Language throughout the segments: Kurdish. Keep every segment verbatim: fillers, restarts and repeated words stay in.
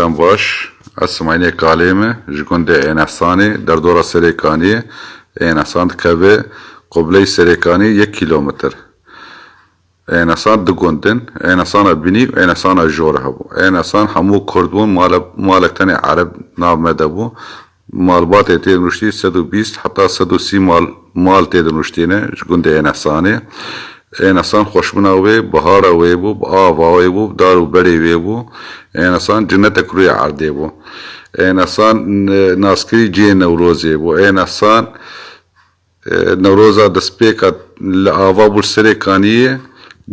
Em baş, ez Simaynê Kalê me, ji gundê Ênesanê, derdora Serêkaniyê, Ênesan dikeve qubleyê Serêkaniyê yek kîlometr. Ênesan du gund in, Ênesana Binî û Ênesana Jor hebû. Ênesan hemû Kurd bûn, male-, malek tenê Ereb nav me de bû. Malbatê tê nuştî sed û bîst heta sed û sî mal, mal tê de nuştîne ji gundê Ênesanê. Ênesan xweşbûna wê, bihara wê bû, bi ava wê bû, bi dar û berê wê bû. Ênesan cinetek rûyê erdê bû. Ênesan, e, naskirî cihê Newrozê bû. Ênesan, e, Newroza destpêka li ava bû li Serêkaniyê,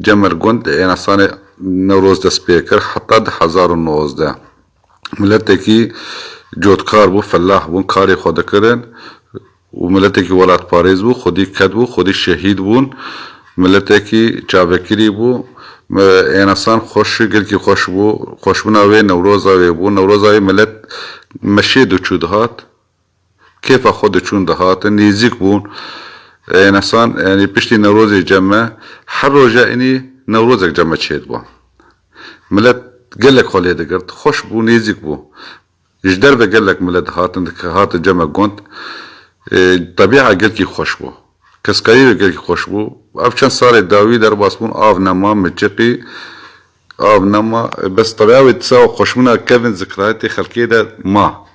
cem li gund Ênesanê Newroz dest pê kir heta du hezar û nozdeh. Miletekî cotkar bû, felah bûn, karê xwe dikirin û miletekî welatparêz bû, xwedî ked bû, xwedî şehîd bûn. Miletekî çavekirî bû. Me-, Ênesan xweş, gelkî xweş bû. Xweşbûna wê, Newroza wê bû. Newroza wê milet meşê diçû dihat. Kêfa xwe diçûn dihatin, nêzîk bûn. Ênesan, yanî piştî Newrozê cem me, her roja inî Newrozek cem me çêdiba. Milet gelek xwe lê digirt, xweş bû, nêzîk bû. Ji derve gelek milet hatin, dik-, hatin cem me gund. E, tebîa gelkî xweş bû. Keskarî wê gelkî xweş bû. Ev çend salê dawî derbas bûn, av nema, miçiqî, av nema. Bes tebîa wê disa xweşbûna kevin zikrayetê xelkê de ma.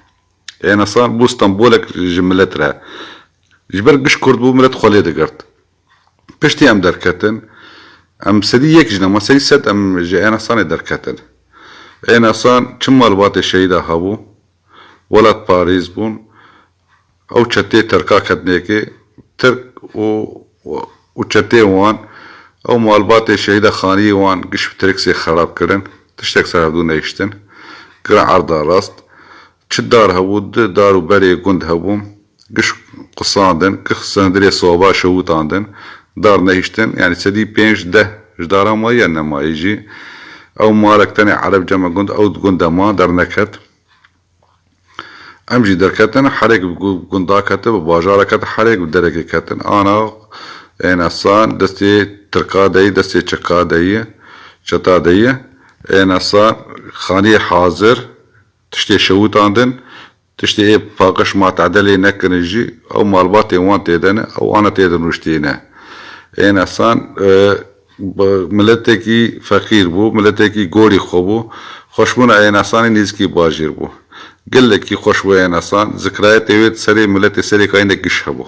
Ênesan bû stembolek ji milet re. Ji ber giş Kurd bû, milet xwe lê digirt. Piştî em derketin, em sedî yek ji nema, sedî sed em ji Ênesanê derketin. Ênesan çi malbatê şehîda hebû, welatparêz bûn. Ew çetê Tirka ketnêkê, Tirk û, û çetê wan, ew malbatê şehîda xaniyê wan giş bi Tirksê xerab kirin. Tiştek ser hevdû nehiştin. Kirin erda rast. Çi dar hebû, di dar û berê gund hebû. Giş qusandin, giş sindirê soba şewitandin. Dar nehiştin, yanî sedî pênc deh ji dara mayî ya nemayî jî. Ew malek tenê Ereb cem me gund, ew di gund de ma, derneket. Em jî derketin, herêk bi gu-, gunda ketin, bi bajara ketin, herêk bi derekê ketin. Ana Ênesan destê Tirka deyî, destê Çeka deyî, çeta deyî. Ênesan xaniyê hazir, tiştê şewitandin, tiştê ê paqij ma tedelê nekirin jî, ew malbatê wan tê de ne, ew ana tê de nuştîne. Ênesan, e, bi-, miletekî feqîr bû, miletekî gorî xwe bû. Xweşbûna Ênesanê nêzîkî bajêr bû. Gelekî xweş bû Ênesan, zikrayetê wê di serê miletê Serêkayê de giş hebû.